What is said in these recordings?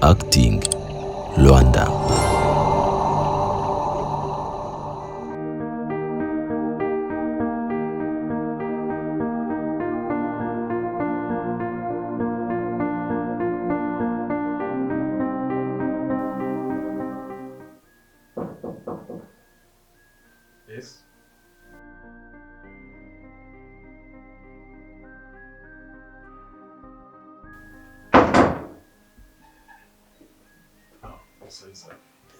Acting Rwanda. Yes. Oh, so is that?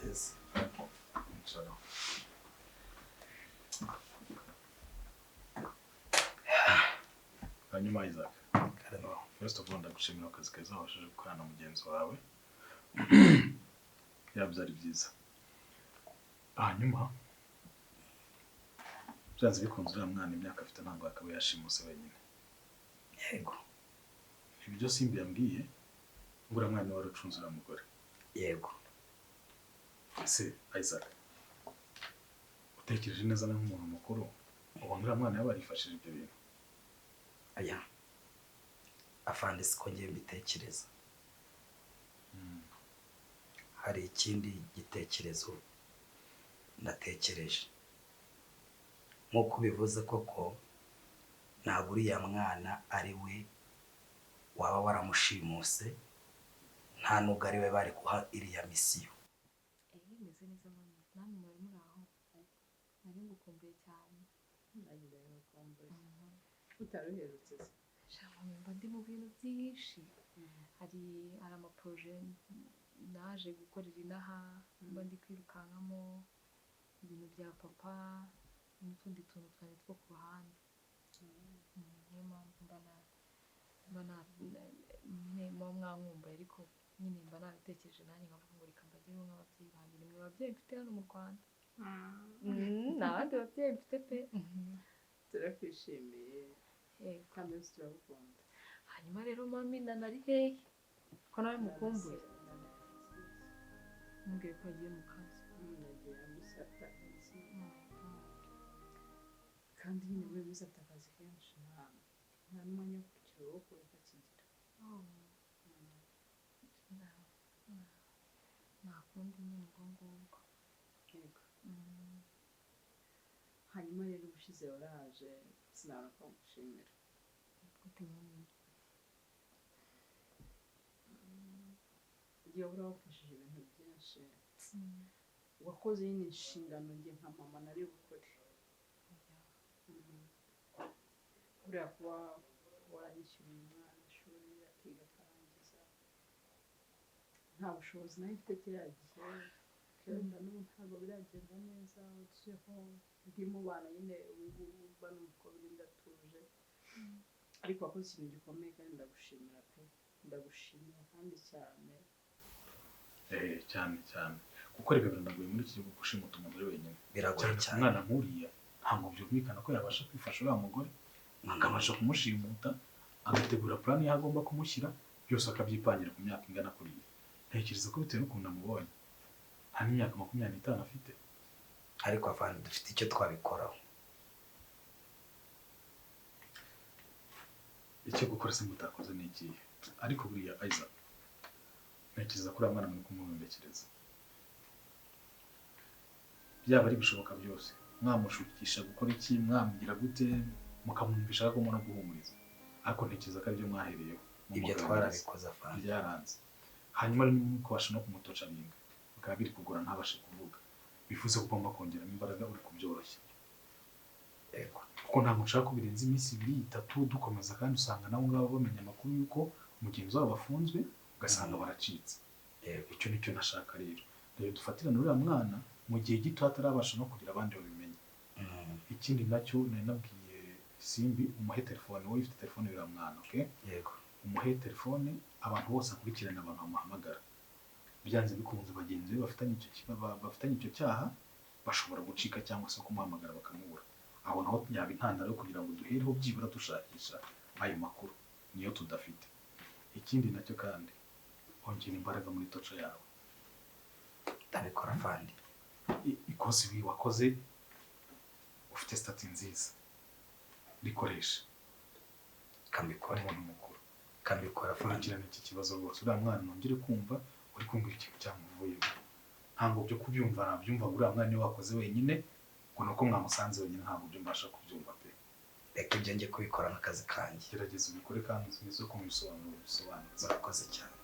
Yes. Inshallah. Hanyuma Isaac, first of all ndagushimira akazi keza wabashije gukorana na mugenzi wawe. Ya byari byiza. Hanyuma byanze bikunze uriya mwana imyaka afite ntabwo akaba yashimuse wenyine. Yego. Ibyo Simbi yambwiye ngo uriya mwana wari ucunze uriya mugore. Yego. Ese Isaac, utekereje neza nawe nk'umuntu mukuru, ubona uriya mwana yaba yarifashije ibyo bintu? Aya. Afande siko ngiye mbitekereza. Hari ikindi gitekerezo natekereje. Nk'uko ubivuze koko, ntabwo uriya mwana ari we waba waramushimuse, nta nubwo ari we bari guha iriya misiyo. Meze neza mama, namwe mwari muri aho? Nari ngukumbuye cyane. Nanjye ndagukumbuye. Utari uherutse se? Sha mama, mba ndi mu bintu byinshi. Hari amaporoje naje gukorera inaha, mba ndi kwirukankamo, ibintu bya papa n'utundi tuntu twanjye two ku ruhande. Niyo mpamvu mba muba mwankumbuye, ariko nyine mba nabitekereje nanjye nkavuga ngo reka mbagereho nk'ababyeyi banjye. Ni mwe babyeyi mfite hano mu Rwanda. Nta bandi babyeyi mfite pe. Turakwishimiye. Yego. Kandi wese turagukunda. Hanyuma rero mami nana ari hehe? Ko nawe mukumbuye? Mumbwiye ko yagiye mu kazi. Yagiye amusaba akazi. Kandi nyine muri minsi afite akazi kenshi, nta n'umwanya wo kwicara wo kureka akigira. Nta kundi nyine ubwo ngubwo. Yego. Hanyuma rero ubushize waraje sinabona ko ngushimira. Gute mami? Igihe uhora wamfashije ibintu byinshi. Wakoze nyine inshingano njye nka mama nari bukore. Buriya kuba waranyishyuriye umwana ishuri akiga akarangiza, nta bushobozi nari mfite kiriya gihe, wenda n'ubu ntabwo biragenda neza, uretse ko ndi mu bana nyine ubu ngubu mba numva uko biri ndatuje, ariko wakoze ikintu gikomeye kandi ndagushimira pe, ndagushimira kandi cyane. Cyane cyane. Kuko reka biranagoye muri iki gihugu gushimuta umuntu uri wenyine. Biragoye Cyane cyane. umwana nk'uriya ntabwo byumvikana ko yabasha kwifasha uriya mugore, akabasha kumushimuta, agategura plan y'aho agomba kumushyira, byose akabyipangira ku myaka ingana kuriya. Ntekereza ko bitewe n'ukuntu namubonye, nta n'imyaka 25 afite. Ariko afande dufite icyo twabikoraho. Icyo gukora se mutakoze ni ikihe? Ariko buriya Isaac, ntekereza ko uriya mwana muri kumubembekereza. Byaba ari ibishoboka byose, mwamushukisha gukora iki, mwamubwira gute, mukamwumvisha ko agomba no guhumuriza. Ariko ntekereza ko aribyo mwahereyeho. Ibyo twarabikoze afande. Byaranze. Hanyuma rero mukabasha no kumutocaringa, bikaba biri kugora ntabashe kuvuga. Bivuze ko ugomba kongeramo imbaraga uri kubyoroshya. Yego. Kuko ntabwo nshaka ko birenze iminsi 2 3 dukomeza, kandi usanga nabo ngabo bamenya amakuru y'uko mugenzi wabo bafunzwe, ugasanga baracitse. Yego. Icyo nicyo nashaka rero. Rero dufatirane uriya mwana mu gihe gito hatarabasha no kugira abandi babimenya. Ikindi nacyo nari nabwiye Simbi, umuhe telefone, wowe ufite telefone y'uriya mwana, okay? Yego. Umuhe telefone, abantu bose akurikirana, abantu bamuhamagara. Byanze bikunze bagenzi be bafitanye icyo cyaha bashobora gucika cyangwa se kumuhamagara bakamubura. Aho naho yaba intandaro yo kugira ngo duhereho byibura dushakisha ayo makuru niyo tudafite. Ikindi nacyo kandi, ongera imbaraga muri toca yawe. Ndabikora afande. Ikosi ibi wakoze ufite stati nziza, rikoresha. Kambikora. Umuntu mukuru. Kambikora afande. Kurikirana iki kibazo rwose. Uriya mwana nongere kumva Uri kumbwira ikintu cyamuvuyemo, ntabwo byo kubyumva nabyumva. Uriya mwana niwe wakoze wenyine, ngo ni uko mwamusanze wenyine, ntabwo byo mbasha kubyumva pe. Reka ibyo njye kubikora nk'akazi kanjye. Gerageza ubikore kandi uzi ko mu bisobanuro bisobanutse. Murakoze cyane.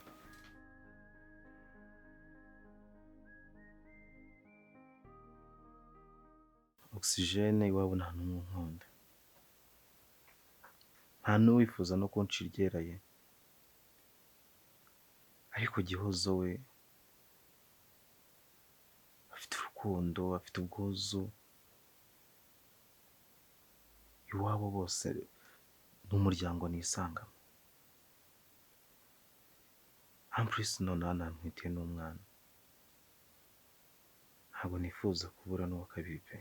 Oxygene, iwabo nta n'umwe unkunda, nta n'uwifuza no kunca iryeraye, ariko Gihozo we afite urukundo, afite ubwuzu, iwabo bose n'umuryango nisangamo. Ampurisi noneho anantwitiye n'umwana, ntabwo nifuza kubura n'uwa kabiri pe,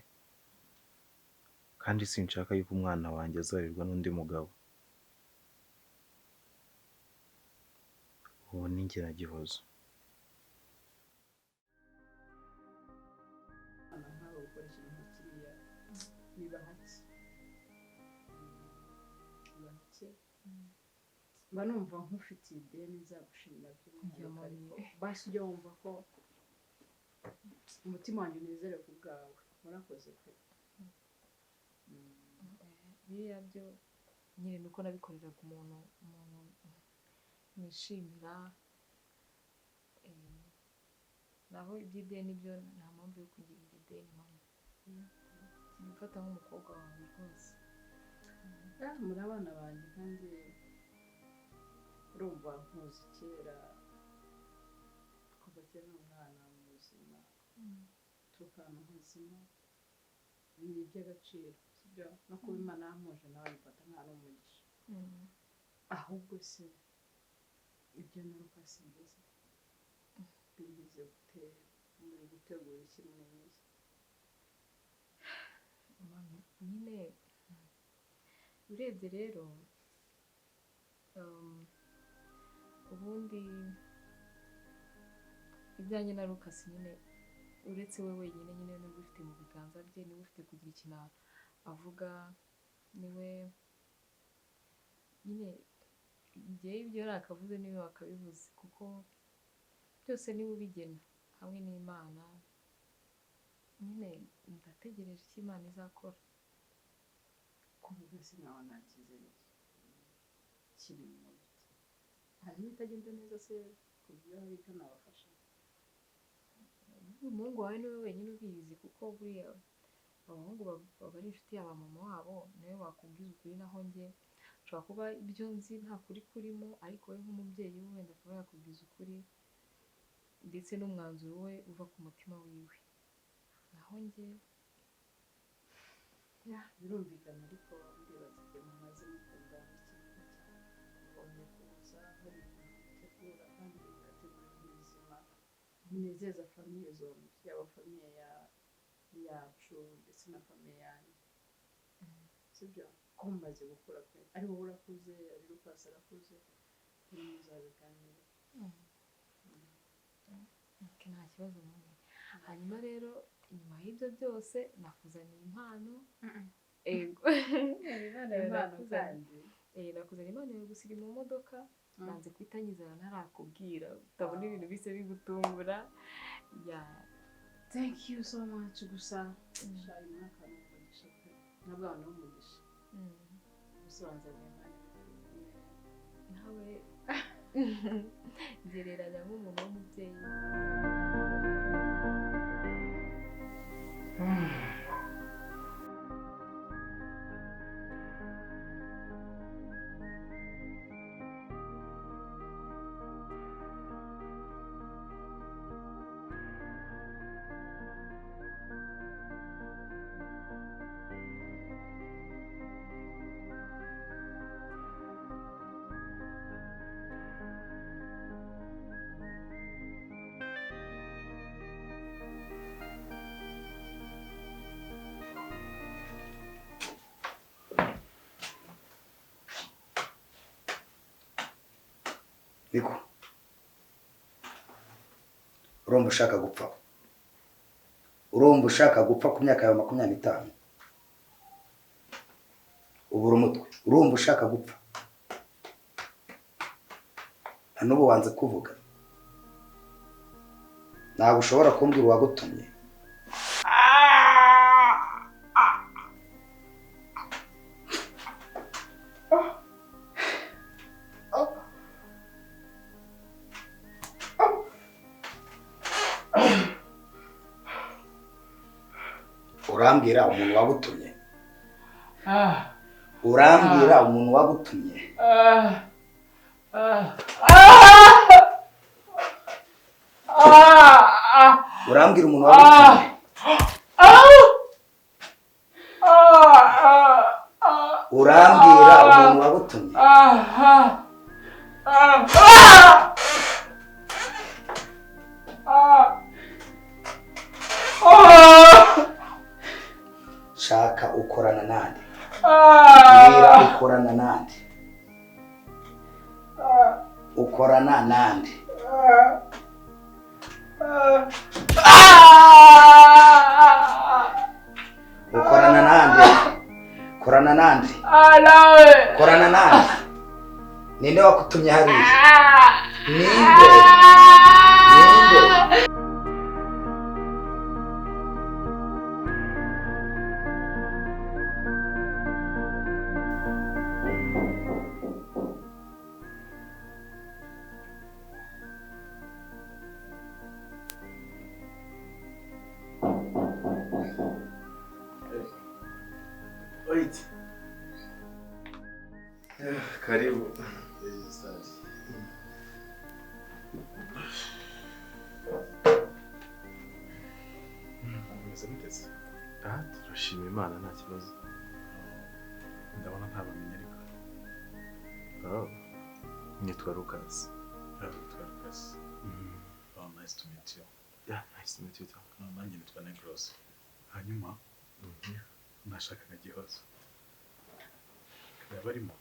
kandi sinshaka yuko umwana wanjye azarerwa n'undi mugabo. Ubu ni njye na Gihozo. Abana nk'abo gukora ikintu nka kiriya biba hake, biba hake. Mba numva nk'ufitiye ideni, nzagushimira by'umwihariko, ariko basi ujya wumva ko umutima wanjye unezerewe ku bwawe. Warakoze pe. Biriya byo nyine nuko nabikoreraga umuntu nishimira, naho iby'ideni byo nta mpamvu yo kugirira ideni mama. Gufata nk'umukobwa wawe rwose. Muri abana banjye kandi urumva nkuzi kera, kuva kera ni umwana muzima, uturuka ahantu hazima, ni iby'agaciro, sibyo? No kuba Imana yampuje nawe bifata nk'aho ari umugisha. Ahubwo se ibyo naruka simbizi bigeze gute, muri gutegura iki muri mwiza? Nyine urebye rero, ubundi ibyanjye na Lucas nyine uretse we wenyine nyine niwe ufite mu biganza bye, niwe ufite kugira ikintu avuga, niwe nyine njyewe ibyo nakavuze niwe wakabivuze, kuko byose niwe ubigena hamwe n'Imana. Nyine ndategereje icyo Imana izakora. Kuvuga se nkaho nta cyizere kirimo bite? Hari ibitagenda neza se ku buryo hari icyo nabafasha? Umuhungu wawe niwe wenyine ubizi, kuko buriya abahungu baba ari inshuti yaba mama wabo, niwe wakubwiza ukuri. Naho njye nshobora kuba ibyo nzi nta kuri kurimo, ariko we nk'umubyeyi we wenda akaba yakubwiza ukuri, ndetse n'umwanzuro we uva ku mutima wiwe. Naho njye birumvikana, ariko ndibaza igihe mumaze mukundana ni kinini cyane, mugomba kuza hari ibintu mutegura kandi mugategura ibintu bizima binezeza famille zombi, yaba famille yacu ndetse na famille yanyu, sibyo? Ko mumaze gukura pe, ari wowe urakuze, ari Lucas arakuze, muzabiganire. Nta kibazo mami. Hanyuma rero nyuma y'ibyo byose nakuzaniye impano. Ego, Impano kandi? Nakuzaniye impano yawe gusa iri mu modoka, nanze guhita nyizana ntarakubwira, utabona ibintu bise bigutungura. Thank you so much. Gusa shayi mwaka ni umugisha pe, nabwo ni umugisha. Gusa wanzaniye impano. Nawe gereranya nk'umuntu w'umubyeyi. Niko urumva ushaka gupfa? Urumva ushaka gupfa ku myaka yawe 25? Ubura umutwe, urumva ushaka gupfa? Na n'ubu wanze kuvuga. Ntabwo ushobora kumbwira uwagutumye. Urambwira umuntu wagutumye. Urambwira umuntu wagutumye. Urambwira umuntu wagutumye. Urambwira umuntu wagutumye. Shaka ukorana nande. Mbwira ukorana nande. Ukorana nande. Ukorana nande. Korana nande. Korana nande. Ninde wakutumye hariya? Ninde? Ninde? Wait. Karibu. Turashima Imana nta kibazo. Ndabona ntabamenye ariko. Oh. Nitwa Lucas. Nitwa Lucas. Oh, nice to meet you. Yeah, nice to meet you too. Nanjye nitwa Negros. Hanyuma nashakaga Gihozo. Yaba arimo?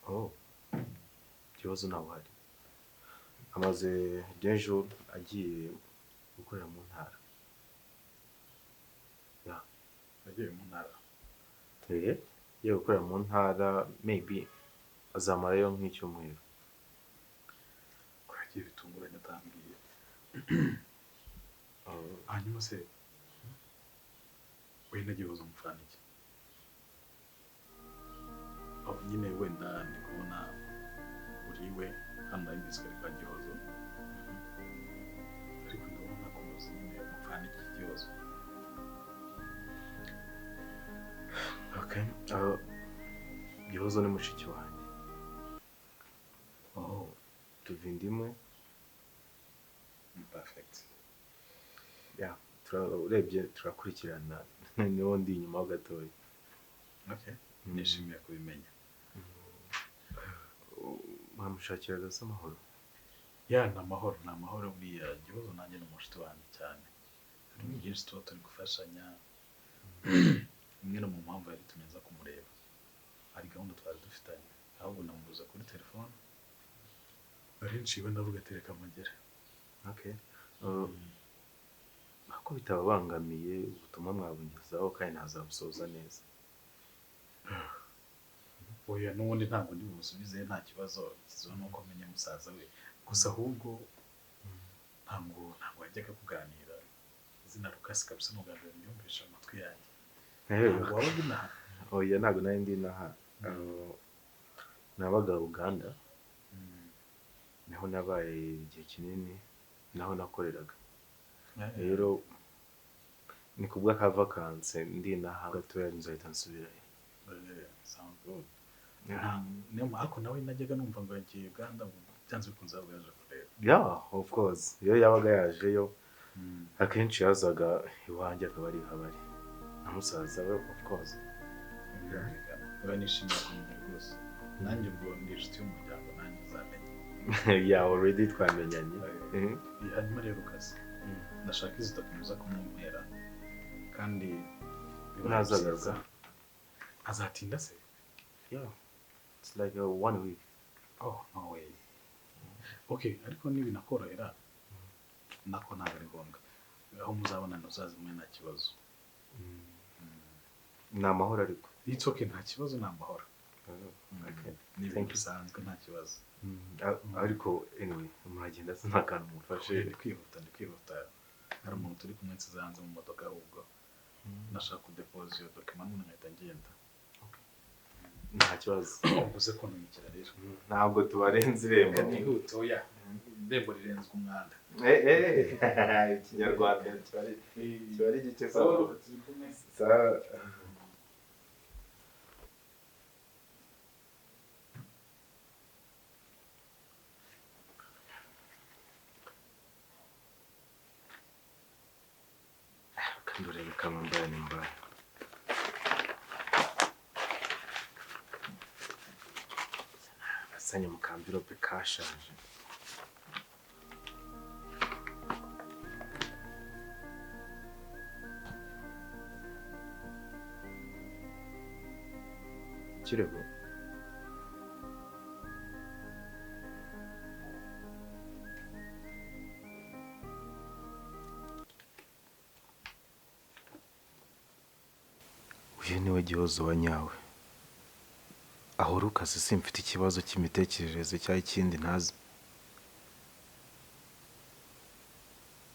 Oh. Gihozo ntawe uhari. Amaze 2 jours agiye gukorera mu ntara. Yeah. Agiye mu ntara. Agiye gukorera mu ntara, maybe azamarayo nk'icyumweru. Ko yagiye bitunguranye atambwiye. Hanyuma se wenda Gihozo umufana iki? Aho nyine wenda ndi kubona uriwe hano nari mbizi ko ari kwa Gihozo, ariko ndabona nakubuze nyine umufana iki Gihozo. Okay. Gihozo ni mushiki wanjye. Oh, tuva inda imwe. Perfect. Yeah, urebye turakurikirana niwo ndi inyuma ho gatoya. Okay. Nishimiye kubimenya. Mwamushakiraga se amahoro? Ya, ni amahoro, ni amahoro buriya Gihozo nanjye ni umushuti wanjye cyane. Hari ibintu byinshi tuba turi gufashanya. Imwe no mu mpamvu yari itumye nza kumureba. Hari gahunda twari dufitanye, ahubwo namubuza kuri telefone. Nari nciwe ndavuga ati reka mpagere. Okay. Ako bitababangamiye ubutumwa mwabungezaho kandi ntazabusoza neza. Oya, n'ubundi ntabwo ndi bubusubize nta kibazo, ikibazo ni uko menye musaza we. Gusa ahubwo ntabwo wajyaga kuganira izina Lucas kabisa n'ubwa mbere mbyumvisha amatwi yanjye. Ntabwo wabaga inaha? Oya, ntabwo nari ndi inaha. Nabaga Uganda. Niho nabaye igihe kinini, naho nakoreraga. Rero ni kubwa ka vacances ndi inaha gatoya nzahita nsubirayo. Sound good. Ariko nawe najyaga numva ngo yagiye Uganda, byanze bikunze yabaga yaje kureba. Yeah, of course. Iyo yabaga yajeyo akenshi yazaga iwanjye akaba ari habari na musaza we, of course. Uranishimira kumenya rwose. Nanjye ubwo ndi inshuti y'umuryango, nanjye uzamenya. Yeah, already twamenyanye. Hanyuma rero Lucas, ndashaka izi document kumumpera kandi ntazagaruka. Azatinda se? Yeah. It's like 1 week. Oh, no way. Okay, ariko nibinakorohera nako ntabwo ari ngombwa. Aho muzabonana uzaze mwe nta kibazo. Ni amahoro ariko. It's okay, nta kibazo, ni amahoro. Okay. Ni ibintu bisanzwe nta kibazo. Ariko anyway muragenda se nta kantu mufashe. Ndi kwihuta hari umuntu turi kumwe nsize hanze mu modoka, ahubwo nashaka kudepoza iyo document none nkahita ngenda. Nta kibazo. Ubuze kuntumikira rero. Ntabwo tubarenze irembo. Nihute, oya, irembo rirenzwe umwanda. Ikinyarwanda kiba ari gike. Sawa. Sawa. Kandi urebe kama mbaya ni mbaya. Sanya mu kamvirope kashaje. Kirego. Uyu niwe Gihozo wa nyawe. Aho rukase simfite ikibazo cy'imitekerereze cyangwa ikindi ntazi.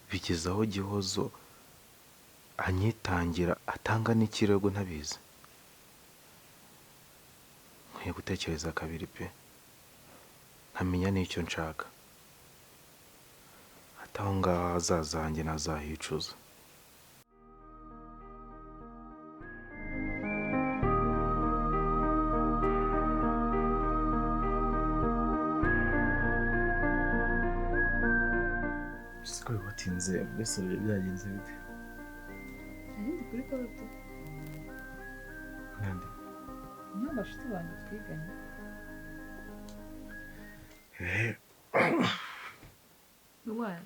Bigeze aho Gihozo anyitangira atanga n'ikirego ntabizi. Nkwiye gutekereza kabiri pe, nkamenya n'icyo nshaka. Ataho ngaho ahazaza hanjye ntazahicuza. Siko bibatinze mbese byagenze bite? Ndi kuri karuto. Nande? N'abashuti banjye twiganye. Why?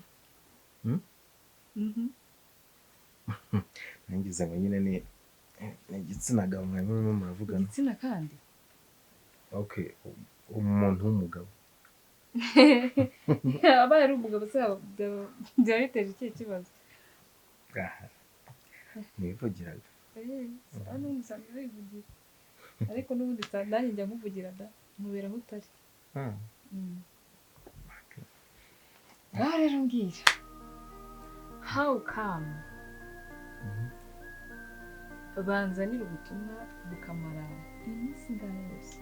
Nangize ngo nyine ni igitsina gabo mwe murimo muravugana. Igitsina kandi? Okay, umuntu w'umugabo. Abaye ari umugabo se byaba biteje ikihe kibazo? Nivugiraga. Hano umusanzu wivugira. Ariko n'ubundi nanjye njya nkuvugira da, mubera aho utari. Ngaho rero mbwira. How come? Banzanira ubutumwa bukamara iminsi ingana yose.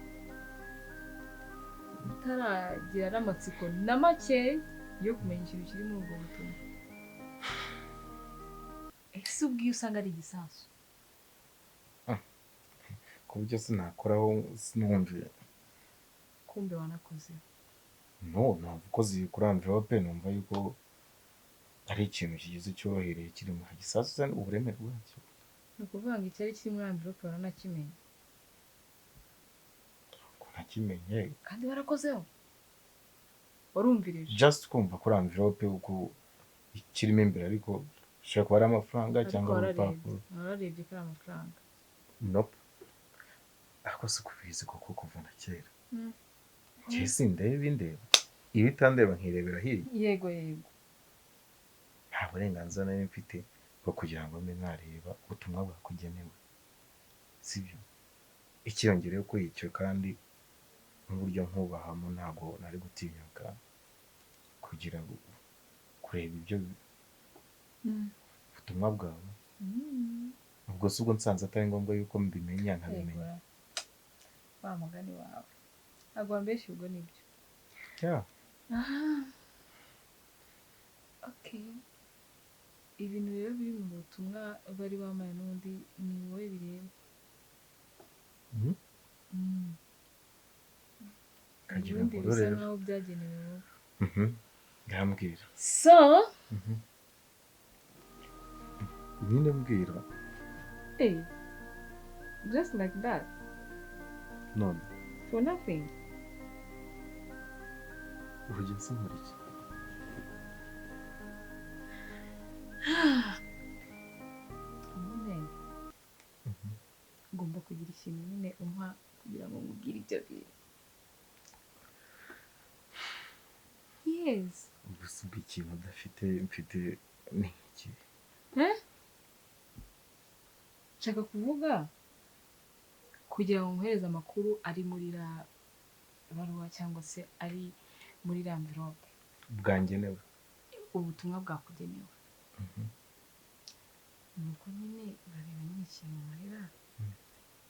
Utaragira n'amatsiko na make yo kumenya ikintu kiri muri ubwo butumwa. Ese ubwiye usanga ari igisasu? Ku buryo sinakoraho sinumve. Kumbe wanakoze? No, ntabwo ukoze kuri envelope numva yuko ari ikintu kigize cyorohereye kiri mu gisasu uburemere bwacyo. Ni ukuvuga ngo icyari kiri muri envelope waranakimenya? Nakimenye. Kandi warakozeho? Warumvirije? Just kumva kuri envelope uko ikirimo imbere, ariko ushobora kuba ari amafaranga cyangwa urupapuro. Wararebye ko ari amafaranga? Nope. Ariko si kubizi koko kuva na kera. Njye sindeba indeba. Ibitandeba nkirebera hirya. Yego yego. Nta burenganzira nari mfite bwo kugira ngo mbe nareba ubutumwa bwakugenewe. Sibyo? Ikiyongereyeho kuri icyo kandi n'uburyo nkubahamo ntabwo nari gutinyuka kugira ngo kureba ibyo ubutumwa bwawe. Ubwo si ubwo nsanze atari ngombwa yuko mbimenya nkabimenya. Wa mugani wawe. Ntabwo wambeshye ubwo nibyo. Yeah. Okay. Ibintu rero biri mu butumwa bari bamaye n'undi ni wowe bireba. Ubundi bisa nkaho byagenewe wowe. Ngambwira. So nyine mbwira. Hey, just like that. None. For nothing. Urugero se nkora iki? Nyine ngomba kugira ikintu nyine umpa kugira ngo nkubwire ibyo bintu. Yes. Gusa ubwo ikintu udafite mfite ni iki? Nshaka kuvuga kugira ngo nkohereze amakuru ari muri baruwa cyangwa se ari muri iriya envelope. Bwangenewe. Ubutumwa bwakugenewe. Nuko nyine urareba nyine ikintu nkorera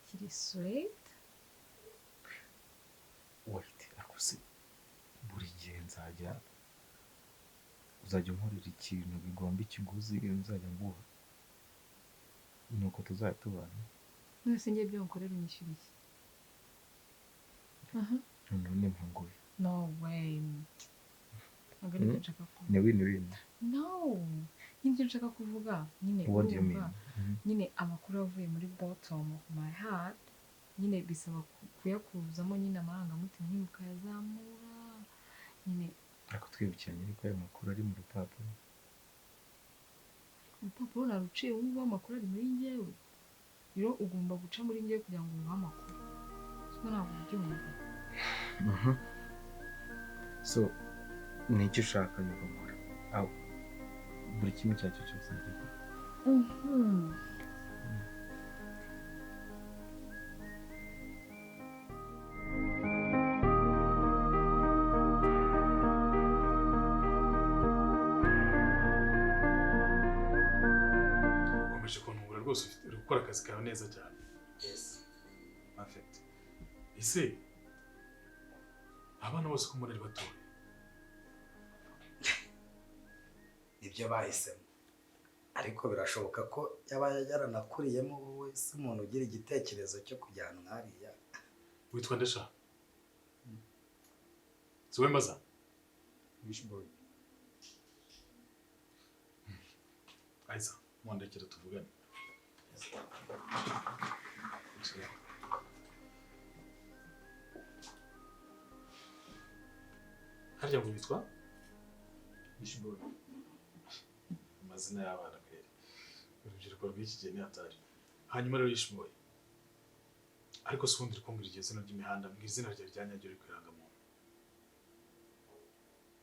kiri sweet. Wait, ariko se buri gihe nzajya uzajya unkorera ikintu bigomba ikiguzi nzajya nguha, nuko tuzajya tubana? None se ngiye ibyo nkorera unyishyura iki? Aha. Noneho ni mpanguye. No way, ntabwo aribyo nshaka kuvuga. Ni win win. No, nyine icyo nshaka kuvuga nyine, What do you urumva, mean? Mhm. nyine amakuru avuye muri bottom of my heart, nyine bisaba kuyakuzamo nyine amarangamutima, nyine ukayazamura nyine. Ariko twibukiranye ariko ayo makuru ari mu rupapuro. Urupapuro naruciye, ubu ngubu amakuru ari muri njyewe. Rero ugomba guca muri njyewe kugira ngo umuhe amakuru, siko? Ntabwo ubyumva. So ni icyo ushaka yuko nkora? Aho buri kimwe icyo ari cyo cyose ndagikora. Ukomeje kuntungura rwose, uri gukora akazi kawe neza cyane. Yes. Perfect. Ese abana bose ko muri ari batoya? Nibyo bahisemo, ariko birashoboka ko yaba yaranakuriyemo. Wowe si umuntu ugira igitekerezo cyo kujyana hariya. Witwa ndesha? Si wowe mbaza. Wishboy. Ayiza, mwandekere tuvugane. Icara. Harya ngo witwa? Wishboy. Amazina y'abana kweri, urubyiruko rw'iki gihe ni hatari. Hanyuma rero Yishboy, ariko si ubundi uri kumbwira iryo zina ry'imihanda, mbwira izina ryawe rya nyaryo riri ku irangamuntu.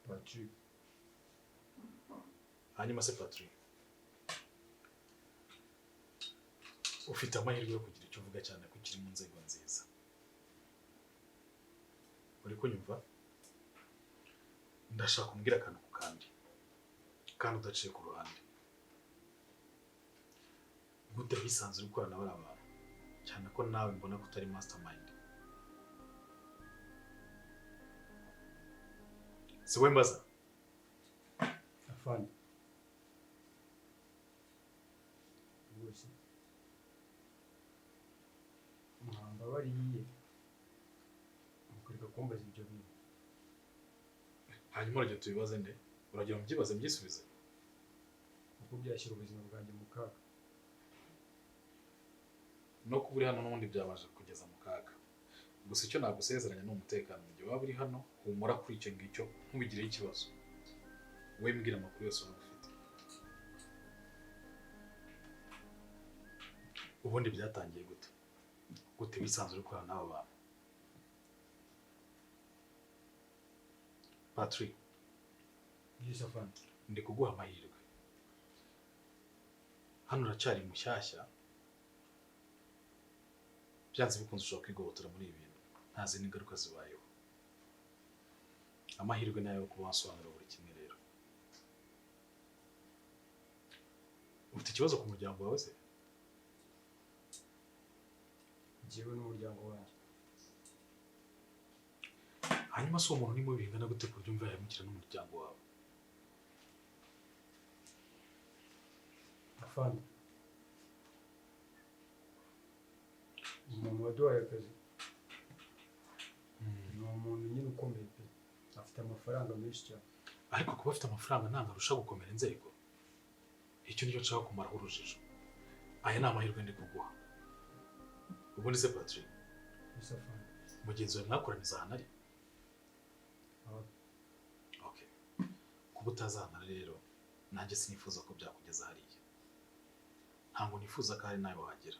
Patrick. Hanyuma se Patrick, ufite amahirwe yo kugira icyo uvuga, cyane ko ukiri mu nzego nziza. Uri kunyumva? Ndashaka umbwira akantu ku kandi, kandi udaciye ku ruhande. Gute wisanze uri gukorana na bariya bantu, cyane ko nawe mbona ko utari mastermind? Si we mbaza. Afande, rwose mwambabariye mukareka kumbaza ibyo bintu. Hanyuma uragira tubibaze nde? Uragira ngo mbyibaze mbyisubize? Kuko byashyira ubuzima bwanjye mu kaga. No kuba uri hano n'ubundi byabasha kugeza mu kaga. Gusa icyo nagusezeranya ni umutekano mu gihe waba uri hano. Humura kuri icyo ngicyo, ntubigireho ikibazo. Wowe mbwira amakuru yose waba ufite. Ubundi byatangiye gute? Gute wisanzwe uri gukorana n'aba bantu, Patrick? Yes, afande. Ndi kuguha amahirwe hano, uracyari mushyashya. Byanze bikunze ushobora kwigobotora muri ibi bintu nta zindi ngaruka zibayeho. Amahirwe ni ayo kuba wasobanura buri kimwe. Rero ufite ikibazo ku muryango wawe se? Njyewe n'umuryango wanjye. Hanyuma se uwo muntu ni mubi bingana gute ku buryo umva yahemukira n'umuryango wawe? Afande, umuntu waduhaye akazi ni umuntu nyine ukomeye pe, afite amafaranga menshi cyane. Ariko kuba afite amafaranga ntabwo arusha gukomera inzego. Icyo nicyo nshaka kumaraho urujijo. Aya ni amahirwe ndi kuguha. Ubundi se Patrick, Yes, afande. mugenzi wawe mwakoraniza ahantu ari? Aho. Okay. Kuba utazi ahantu ari rero, nanjye sinifuza ko byakugeza hariya. Ntabwo nifuza ko hari nawe wahagera.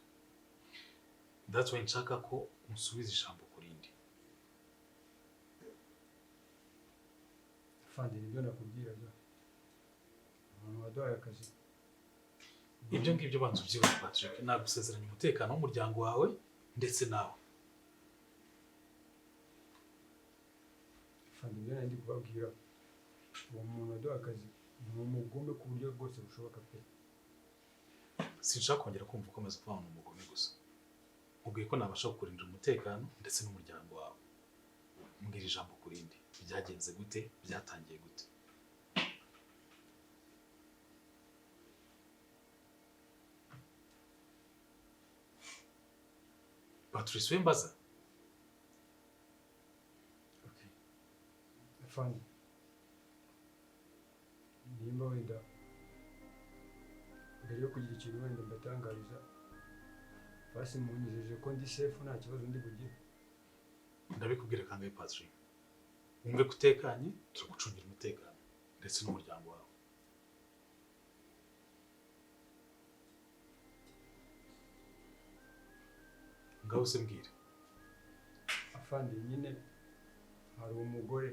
That's why nshaka ko unsubiza ijambo ku rindi. Afande, nibyo nakubwiraga, umuntu waduhaye akazi. Ibyo ngibyo banza ubyibuke, Patrick. Nagusezeranya umutekano w'umuryango wawe ndetse nawe. Afande, ibyo nari ndi kubabwira, uwo muntu waduha akazi ni umugome ku buryo bwose bushoboka pe. Sinshaka kongera kumva ukomeza kuba ni umugome gusa. Nkubwiye ko nabasha kukurindira umutekano ndetse n'umuryango wawe. Mbwira ijambo ku rindi, byagenze gute, byatangiye gute? Patrice, we mbaza. Okay. Afande, nimba wenda mbere yo kugira ikintu wenda mbatangariza, basi munyijeje ko ndi safe, nta kibazo ndi bugire. Ndabikubwira kangahe Patrick? Wumve ko utekanye, turagucungira umutekano ndetse n'umuryango wawe. Ngaho se mbwira. Afande, nyine hari umugore.